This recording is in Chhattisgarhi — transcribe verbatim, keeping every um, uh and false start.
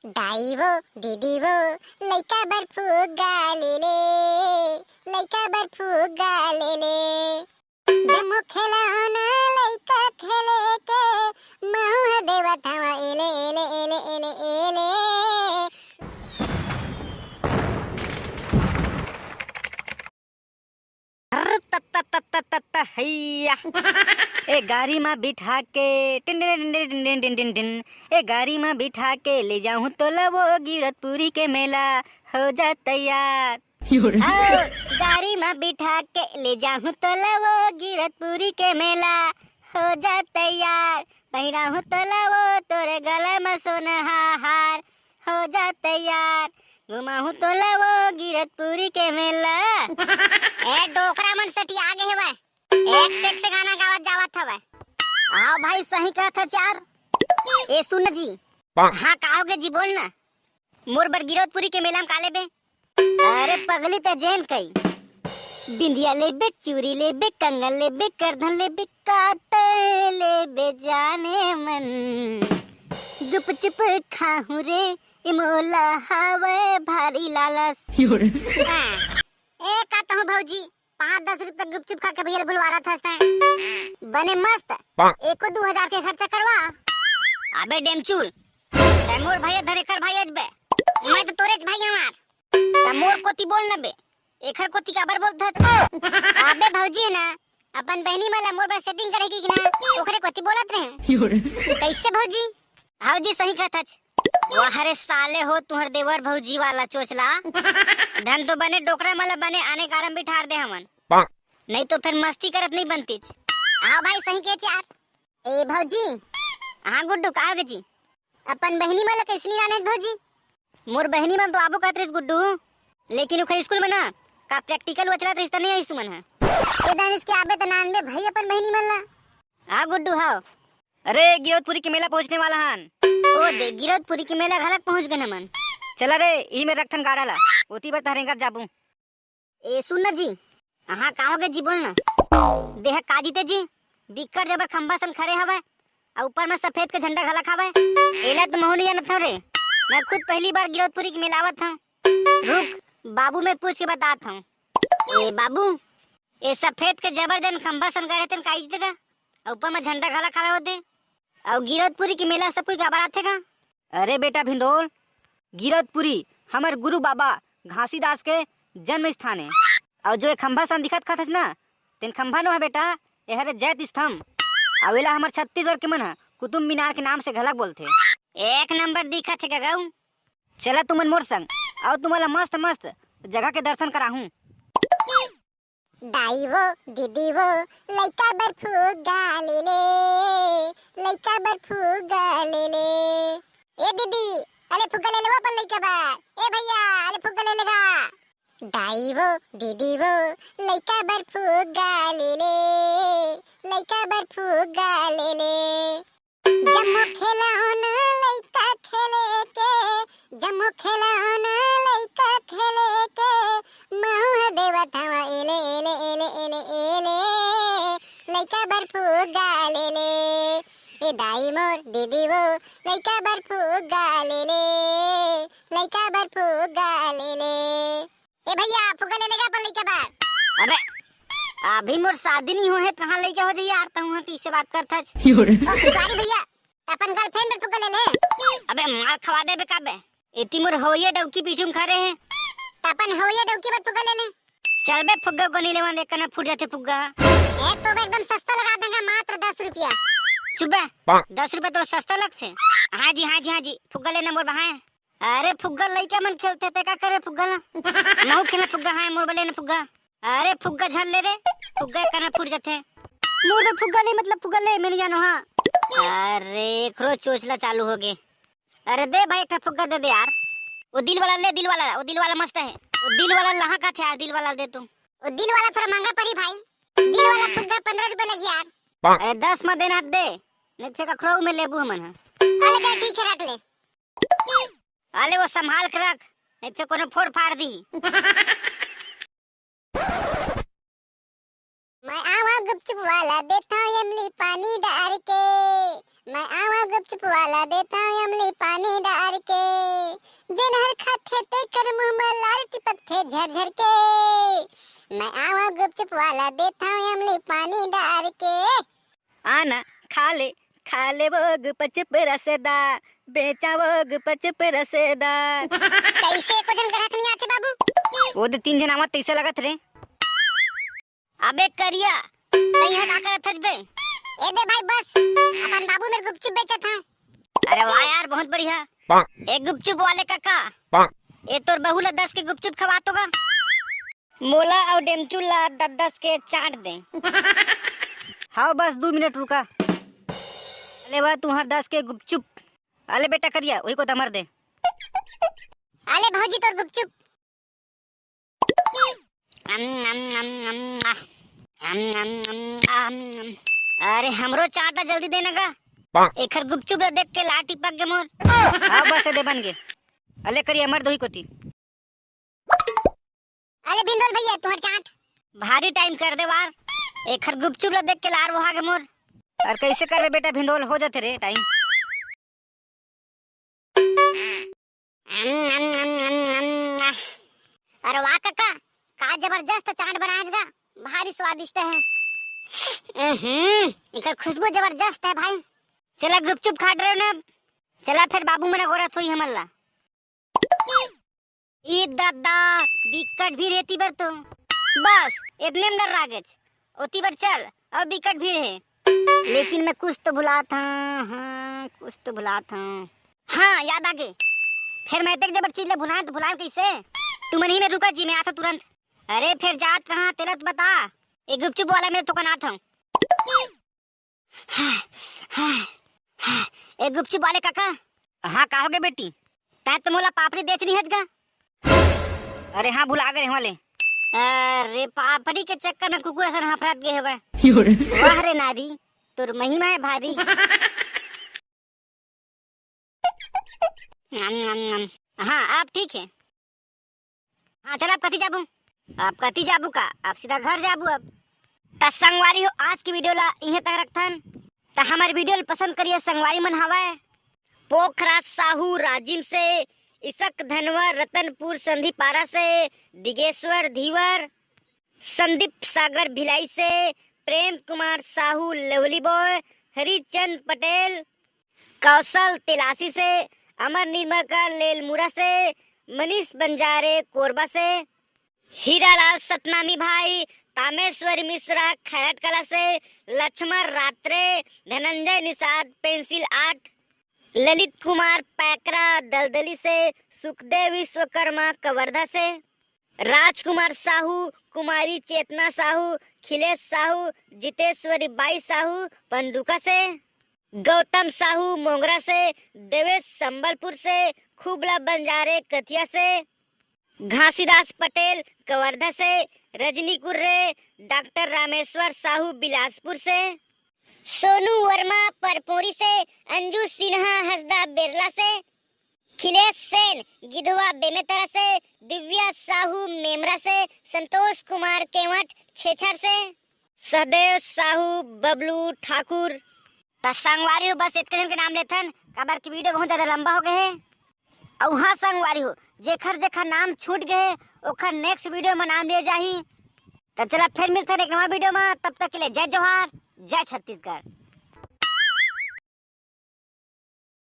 दाई वो, दीदी वो, लइका बर फुग्गा ले ले, लइका बर फुग्गा ले ले। जम्मो खिलौना लइका खेले के, महू ह देवत हवा एले, एले, एले, एले, एले। अर्र, त, त, त, त, त, त, हैया। ए गाड़ी म बिठा के, टिन, टिन, टिन, टिन, टिन, टिन, टिन, टिन। ए गाड़ी म बिठा के ले जाहूं तोला वो गिरतपुरी के मेला, हो जा तैयार। यो रे। आओ, गाड़ी म बिठा के ले जाहूं तोला वो गिरतपुरी के मेला, हो जा तैयार। पहिराहूं तोला वो तोरे गला म सोनहा हार, हो जा तैयार। घुमाहूं तोला वो गिरतपुरी के मेला। ए डोकरा मन सटिया गे हवय, एक से एक से गाना गावत जावत हवय। हाँ भाई, सही कहत हच यार। ए सुन जी। हाँ, का होगे जी, बोल ना। मोर बर गिरौदपुरी के मेला म का लेबे? अरे पगली, ते जेन कही, बिंदिया लेबे, चूरी लेबे, कंगन लेबे, करधन लेबे, काते लेबे जाने मन। गुपचुप खाहूं रे, ए मोला हावय भारी लालस। यो रे। हाँ। ए, का कहूं भौजी, पाँच दस रुपया गुपचुप खा के भैया ल भुलवा रहा था। बने मस्त। एको दू हजार के खर्चा करवा। अबे डेमचुल, तै मोर भाई धरे कर भाई अजबे। मैं तो तोरेच भाई हमार। त मोर कोती बोल न बे, एखर कोती काबर बोलत हस? अबे भौजी है ना, अपन बहिनी मन ला मोर बर setting करे कि ना, ओखरे कोती बोलत रहे। यो रे। कैसे भौजी? भौजी सही कहत हच। वाह रे साले हो, तुहर देवर भौजी वाला चोचला। धन तो बने डोकरा मन ला बने आने कारम बिठार दे हमन। नहीं तो फिर मस्ती करत नहीं बनतीच। हाँ भाई, सही कहत यार। ए भौजी। हाँ गुड्डू, का होगे जी? अपन बहिनी मन ला कैसे नहीं जानत भौजी? मोर बहिनी मन तो आबो करत रहिस गुड्डू, लेकिन ओखर स्कूल में ना का practical वो चलत रहिस त नहीं आइस तुमन ह। ए दानिश के आबे त नानबे भाई अपन बहिनी मन ला। हाँ गुड्डू, हाव। अरे गिरौदपुरी के मेला पहुँचने वाला हन। ओ दे, गिरौदपुरी के मेला घलक पहुँच गए हमन। चला रे, इही में रखथन गाड़ा ला, ओती बर तहरेंगत जाबू। ए सुन न जी। हाँ, का होगे जी, बोल न। देह का जीते जी, बिक्कट जबर खंभा सन खड़े हवय, अउ ऊपर में सफेद के झंडा घलक हवय। एला तो महू नहीं जानत हव रे, मैं खुद पहली बार गिरौदपुरी के मेला आवत हूँ। रुक, बाबू में पूछ के बतात हूँ। ए बाबू, ए सफेद के जबर जन खंभा सन गढ़े तेन का जीते का? अउ ऊपर में झंडा घलक हवय होते। अउ गिरौदपुरी के मेला सब कोई काबर आथे का? अरे बेटा भिंदोल, गिरौदपुरी हमर गुरु बाबा घासीदास के जन्म स्थान हे। अउ जो ये खंभा सन दिखत खत हस ना, तेन खंभा नो हे बेटा, ये हरे जैत स्तंभ। अउ एला हमर छत्तीसगढ़ के मन ह कुतुब मीनार के नाम से घलक बोलथे। एक नंबर दिखत हे गगऊ। चला तुमन मोर संग, अउ तुमन ला मस्त मस्त जगह के दर्शन कराहूं। दाई वो, दीदी वो, लइका बर फुग्गा ले ले, लइका बर फुग्गा ले ले। ए दीदी, अले फुग्गा ले ले वो अपन लइका बर। ए भैया, अले फुग्गा ले लेगा। दाई वो, दीदी वो, लइका बर फुग्गा ले ले, लइका बर फुग्गा ले ले। जम्मो खिलौना लइका खेले के, जम्मो खिलौना लइका खेले के, महू ह देवत हवा एले, एले, एले, एले, एले, लइका बर फुग्गा ले ले। ए दाई मोर, दीदी वो, लइका बर फुग्गा ले ले, लइका बर फुग्गा ले ले। ए भैया, फुग्गा ले लेगा अपन लइका बर। अबे, अभी मोर शादी नहीं होहे, कहाँ लइका हो जाई यार, तहूँ ह कइसे बात करत हस? यो रे। ओ, sorry भैया, त अपन girlfriend बर फुग्गा ले ले। अबे, मार खवा देबे का बे? एती मोर हवैया डौकी पीछू में खड़े हे। त अपन हवैया डौकी बर फुग्गा ले ले। चल बे, फुग्गा को नहीं लेवन, एक कना फूट जाथे फुग्गा। ए, तो बे एकदम सस्ता लगा देंगा, मात्र दस रुपया। चुप बे, दस रुपया तो सस्ता लगथे। हाँ जी, हाँ जी, हाँ जी, फुग्गा लेना मोर बहाए। अरे फुग्गा लइका मन खेलथे, ते का करे फुग्गा ला? महू खेलना फुग्गा, हाँ, मोर बर लेना फुग्गा। अरे फुग्गा झन ले रे, फुग्गा एक कना फूट जाथे। मोर बर फुग्गा ले, मतलब फुग्गा ले, मैं नहीं जानो, हाँ। अरे एकरो चोचला चालू होगे। अरे दे भाई, एक ठा फुग्गा दे दे यार। वो दिल वाला ले, दिल वाला, वो दिल वाला मस्त हे। वो दिल वाला लहा का थे यार, दिल वाला दे तू। वो दिल वाला थोड़ा महंगा पड़ी भाई, दिल वाला फुग्गा पन्द्रह रुपया लगी यार। अरे दस म देना दे, नहीं फेर कखरो में लेबू हमन ह। अरे चल ठीक हे, रख ले। अले वो संभाल के रख, नहीं तो कोनो फोड़ फाड़ दी। मैं आवा गुपचुप वाला, देता हूँ इमली पानी डार के। मैं आवा गुपचुप वाला देता अमली पानी डार के, जेन हर खाथे तेकर मुंह में लार टिपकथे झरझर के। मैं आवा गुपचुप वाला देता अमली पानी डार के। आना खा ले, खा ले वो गुपचुप रसदार, बेचा वो गुपचुप रसदार। कैसे एको झन ग्राहक नहीं आथे बाबू? वो दे तीन झन आवत तैसे लगत रे। अबे करिया, तैं इहाँ का करत हस बे? ए दे भाई बस, अपन बाबू मेर गुपचुप बेचत हंव। अरे वाह यार, बहुत बढ़िया। ए गुपचुप वाले काका, ए तोर बहू ला दस के गुपचुप खवा तो गा। मोला अउ डेमचू ला दस दस के चाट दे। हाव बस दू मिनट रुका। अले बा तुंहर दस के गुपचुप। अले बेटा करिया, वही को दमर दे। अले भौजी तोर गुपचुप। अम, अम, अम, अम, आह। अम, अम, अम, अम, अम। अरे हमरो चाट ला जल्दी देना गा। एखर गुपचुप ला देख के लार टिपक गे मोर। हाव बस दे बन गे। अले करिया मर दोही कोती। अले भिंदोल भैया तुंहर चाट। भारी टाइम कर दे वार। एखर गुपचुप ला देख के लार वहा गे मोर। अरे कैसे करबे बेटा भिंदोल, हो जाथे रे टाइम। अम, अम, अम, अम, अम, आह। अरे वाह काका, का जबरदस्त चाट बनाए हस गा, भारी स्वादिष्ट है। हम्म, एकर खुशबू जबरदस्त है भाई। चला गुपचुप खा डरे ना, चला फिर बाबू मन अगोरत होही हमन ला। ई ददा, बिकट भीड़ हे एती बर तो। बस एतने में डर्रा गेच। ओती बर चल, अउ बिकट भीड़ हे। लेकिन मैं कुछ तो भुलात हंव, हाँ, कुछ तो भुलात हंव। हाँ, याद आगे। फेर मैं एतेक जबर चीज ला भुलाएंव तो भुलाएंव कइसे? तुमन इही में रुका जी, मैं आथंव तुरंत। अरे फेर जात कहाँ, तेला तो बता। ए गुपचुप वाला मेर थोकन आथंव। ए गुपचुप वाले काका। हाँ, का होगे बेटी? तैं तो मोला पापड़ी देच नइ हस गा। अरे हाँ, भुला गे रेहेंव ले। अरे पापड़ी के चक्कर में कुकुर असन हफरत गे हवय। वाह रे नारी, तोर महिमा है भारी। नम, नम, नम। हाँ, अब ठीक है। हाँ, चल, अब कती जाबू? अब कती जाबू का? अब सीधा घर जाबू अब। त संगवारी हो, आज की video ला इहें तक रखथन। त हमर video ला पसंद करिए संगवारी मन हवय। पोखराज साहू राजिम से, इसक धनवर रतनपुर संधिपारा से, दिगेश्वर धीवर, संदीप सागर भिलाई से, प्रेम कुमार साहू लवली बॉय, हरिचंद पटेल, कौशल तेलासी से, अमर निर्मलकर लेलमुरा से, मनीष बंजारे कोरबा से, हीरालाल सतनामी भाई, तामेश्वरी मिश्रा खैरट कला से, लक्ष्मण रात्रे, धनंजय निषाद पेंसिल आर्ट, ललित कुमार पैकरा दलदली से, सुखदेव विश्वकर्मा कवर्धा से, राजकुमार साहू, कुमारी चेतना साहू, खिलेश साहू, जितेश्वरी बाई साहू पंडुका से, गौतम साहू मोंगरा से, देवेश संबलपुर से, खूबला बंजारे कथिया से, घासीदास पटेल कवर्धा से, रजनी कुर्रे, डॉक्टर रामेश्वर साहू बिलासपुर से, सोनू वर्मा परपोरी से, अंजू सिन्हा हसदा बेरला से, खिलेश सेन गिधवा बेमेतरा से, दिव्या साहू मेमरा से, संतोष कुमार केवट छेछर से, सहदेव साहू बबलू ठाकुर। त संगवारी हो, बस एतके झन के नाम लेथन, काबर कि video बहुत ज्यादा लंबा हो गए हे। अउ हाँ संगवारी हो, जेखर जेखर नाम छूट गए हे, ओखर next video में नाम लिए जाही। त चला फिर मिलथन एक नवा video में, तब तक के लिए जय जोहार, जय छत्तीसगढ़।